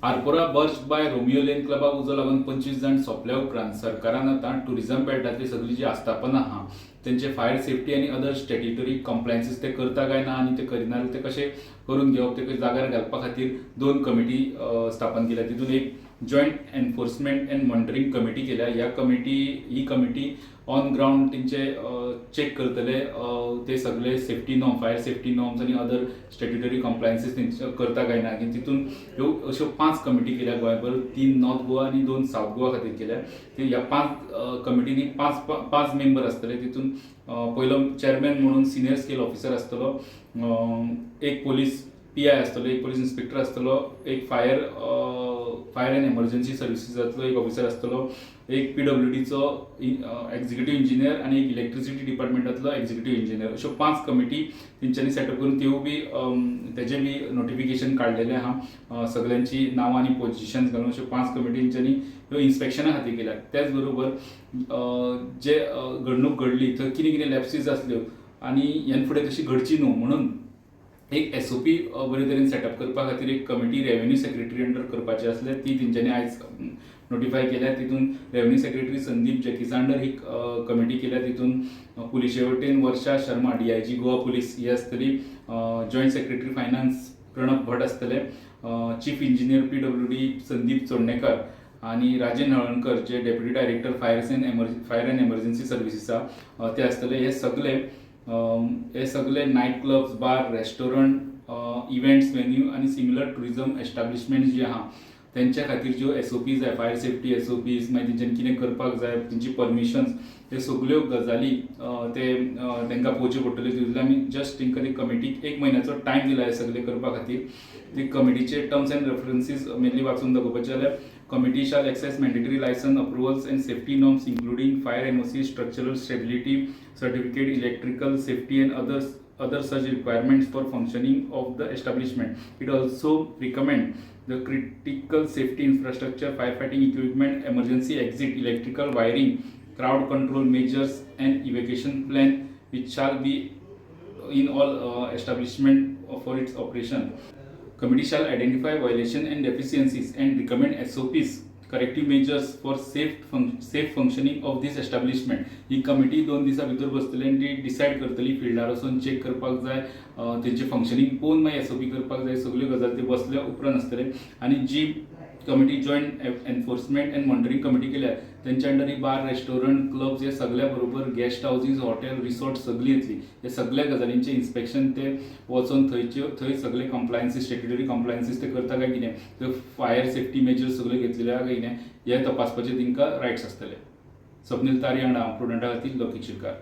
Arpora Birch by Romeo Lane क्लबाक उजो लागून 25 जाण सोंपल्या उपरांत सरकारान आतां टुरिझम बेल्टांतली सगळीं जीं आस्थापनां आहा तेंचे फायर सेफ्टी आनी अदर स्टॅट्युटरी कॉम्प्लायन्सीस ते करता काय ना आनी ते करिना जाल्यार ते कशे करून घेवप, ते जाग्यार घालपा खातीर दोन कमिटी स्थापन केल्या. तितून एक joint enforcement and monitoring committee केल्या. ह्या committee he committee on ground तेंचे चॅक करतले, ते सगळे safety norm, fire safety norms आनी अदर स्टॅट्युटरी कॉम्प्लायन्सीस तेंचे करता काय ना. की तितून ह्यो अश्यो पांच कमिटी केल्या गोंयभर, तीन नॉर्थ गोवा आनी दोन सावथ गोवा खातीर केल्या. ते ह्या पांच कमिटींनी पांच पांच मेंबर आसतले. तितून पयलो चॅरमॅन म्हणून सिनियर स्केल ऑफिसर आसतलो, एक पोलीस पीआय आसतलो, एक पोलीस इन्स्पेक्टर आसतलो, एक फायर अँड एमर्जन्सी सर्विसीसांतलो एक ऑफिसर आसतलो, एक पीडब्ल्यूडीचो एक्झिक्युटीव इंजिनियर आनी एक इलेक्ट्रिसिटी डिपार्टमेंटांतलो एक्झिक्युटीव इंजिनियर. अश्यो पांच कमिटी तेंच्यांनी सेटअप करून त्यो बी तेजें बी नोटिफिकेशन काडलेलें आहा, सगल्यांची नांवां आनी पोजिशन्स घालून. अश्यो पांच कमिटी तेंच्यांनी ह्यो इन्स्पेक्शना खातीर केल्यात. त्याच बरोबर जे घडणूक घडली थंय कितें कितें लॅप्सीस आसल्यो आनी ह्यान फुडें तशी घडची न्हू म्हणून एक एसओपी बरे तरेन सेटअप करपा खातीर एक कमिटी रेव्हेन्यू सेक्रेटरी अंडर करपाची आसले, ती तेंच्यांनी आयज नोटिफाय केल्या. तितून रेव्हेन्यू सेक्रेटरी संदीप जॅकीसा अंडर ही कमिटी केल्या. तितून पुलिशे वटेन वर्षा शर्मा, डीआयजी गोवा पुलीस ही आसतली, जॉयंट सेक्रेटरी फायनान्स प्रणब भट आसतले, chief engineer PWD Sandeep Chodankar आनी राजेन हळणकर जे deputy director fire and emergency services आसा ते आसतले. हे सगळे night clubs, bar, restaurant, events venue आनी सिमिलर टुरिझम एस्टाब्लिशमेंट जे आहा तेंच्या खातीर ज्यो एसओपी जाय, फायर सेफ्टी एसओपीज, मागीर तेंच्यांनी कितें करपाक जाय, तेंची परमिशन्स, हे सगल्यो गजाली ते तांकां पळोवच्यो पडटल्यो. तितूंतल्यान आमी जस्ट तांकां ती कमिटीक एक म्हयन्याचो टायम दिला हे सगळें करपा खातीर. ती कमिटीचे टर्म्स एंड रेफरन्सीस मेनली वाचून दाखोवपाचें जाल्यार, committee shall assess mandatory license approvals and safety norms, including fire NOC, structural stability certificate, electrical safety and other such requirements for functioning of the establishment. It also recommend the critical safety infrastructure, firefighting equipment, emergency exit, electrical wiring, crowd control measures and evacuation plan, which shall be in all establishment for its operation. Committee shall identify violation and deficiencies and recommend SOPs, corrective measures for safe functioning of this establishment. He committee 2 दिसां भितर बसतली आनी ती decide करतली, fielder वचून check करपाक जाय, तेंचें functioning पळोवन मागीर एसओपी करपाक जाय. सगल्यो गजाली ते बसल्या उपरांत आसतले. आनी जी committee, joint enforcement and monitoring committee केल्या, तेंच्या अंडर ही बार, रेस्टॉरंट, क्लब्स हे सगळ्या बरोबर गेस्ट हावजीस, हॉटेल, रिसॉर्ट सगळी येतली. हे सगळ्या गजालींचें इन्स्पेक्शन ते वचोन थंयच्यो थंय सगळे कॉम्प्लायन्सीस, स्टॅट्युटरी कॉम्प्लायन्सीस ते करता काय कितें, थंय फायर सेफ्टी मेजर्स सगळे घेतलेले आहा काय कितें, हे तपासपाचे तांकां रायट्स आसतले. स्वप्नील तारी वांगडा हांव प्रुडंटा खातीर लोकीक शिरकार.